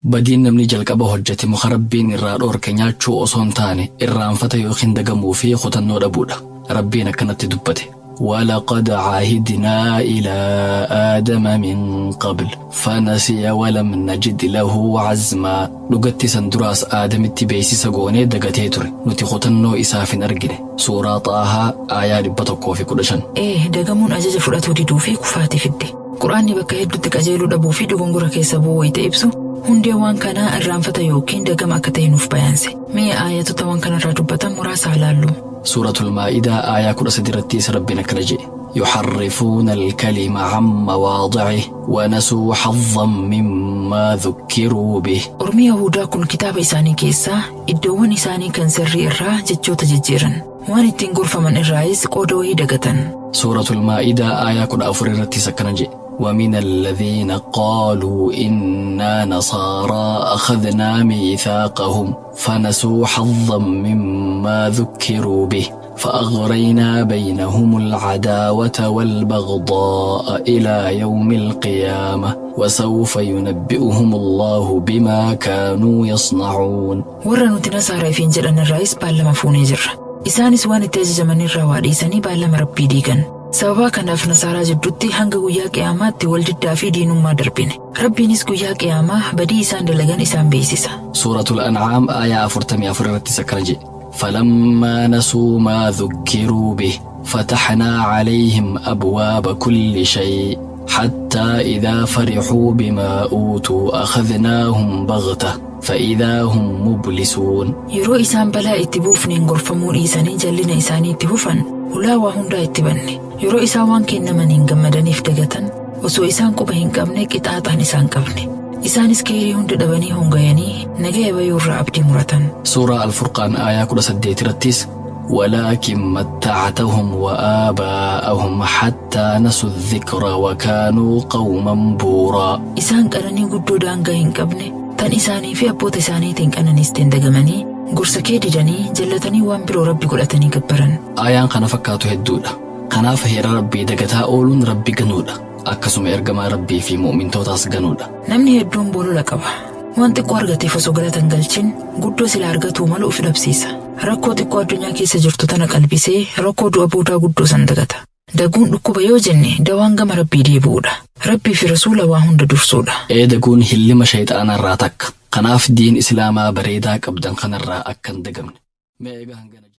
Badiin namni jalqaba hojjete muka Rabbiin irraa dhoorke nyaachuu osoo hin taane irraanfata yookiin dagamuu fi kutannoo dhabuudha. Rabbiin akkanatti dubbate. ولقد عهدنا إلى آدم من قبل فنسي ولم نجد له عزما. Dhugatti san duraas Aadamitti beeksisa goonee dagatee ture. Nuti kutannoo isaaf hin argine. Suuraa Xaahaa aayaa 115. Ee, dagamuun ajaja fudhatuu diduu fi kufaatii fidde. Quraanni bakka hedduutti qajeeluu dhabuu fi dogongora keessa bu'uu wayita ibsu, hundee waan kanaa irraanfata yookiin dagama akka ta'e nuuf bayaanse. Mee aayatota waan kanarraa dubbatan muraasa haa laallu. Suuratul Maa'idaa aayaa 13 irrattis Rabbiin akkana jedhe. يحرفون الكلم عن مواضعه ونسوا حظا مما ذكروا به. Ormi Yahudaa kun kitaaba isaanii keessaa iddoowwan isaanii kan sirrii irraa jechoota jijjiiran. Waan ittiin gorfaman irraayis qooda wayii dagatan. Suuratul Maa'idaa aayaa 14 irrattis akkana jedhe. ومن الذين قالوا إنا نصارى أخذنا ميثاقهم فنسوا حظا مما ذكروا به فأغرينا بينهم العداوة والبغضاء إلى يوم القيامة وسوف ينبئهم الله بما كانوا يصنعون. Warra nuti Nasaaraa ifiin jedhan irraayis baallama fuunee jirra. Isaanis waan itti ajajaman irraa waa dhiisanii baallama Rabbii diigan. Sababaa kanaaf Nasaaraa jidduutti hanga guyyaa Qiyaamaatti wal diddaa fi diinummaa darbine. Rabbiinis guyyaa Qiyaamaa badii isaan dalagan isaan beeksisa. Suuratul An'aam aayaa 44 irrattis akkana jedhe. فلما نسوا ما ذكروا به فتحنا عليهم أبواب كل شيء حتى إذا فرحوا بما أوتوا أخذناهم بغتة فإذا هم مبلسون. Yeroo isaan balaa itti buufneen gorfamuu dhiisanii jallina isaanii itti fufan, hulaa waa hundaa itti banne. Yeroo isaan waan kennamaniin gammadaniif dagatan, osoo isaan quba hin qabne qixaaxaan isaan qabne. Isaanis kheeyrii hunda dhabanii hongayanii nagaya bayuu irraa abdii muratan. Suuraa Al-Furqaan aayaa 18 irrattis ولكن متعتهم وآباءهم حتى نسوا الذكر وكانوا قوما بورا. Isaan qananii guddoo daangaa hin qabne tan isaanii fi abboota isaaniitiin qananiisteen dagamanii gorsa kee didanii jallatanii waan biroo Rabbi godhatanii gabbaran. Aayaan kana fakkaatu hedduudha. Kanaaf heera Rabbii dagataa ooluun Rabbi ganuudha. Akkasuma ergamaa Rabbii fi mu'mintootaas ganuudha. Namni hedduun bolola qaba. Waan xiqqoo argateef osoo galata hin galchin guddoo sila argatuu malu of dhabsiisa. Rakkoo xiqqoo addunyaa keessa jirtu tana qalbisee rakkoo du'a boodaa guddoo san dagata. Daguun dhukkuba yoo jenne dawaan gama Rabbii deebi'uudha. Rabbii fi Rasuula waa hunda dursuudha. Ee, daguun hillima shayxaanarraa takka. Kanaaf diin Islaamaa bareedaa qabdan kanarraa akka hin dagamne. Mee egaa hangana.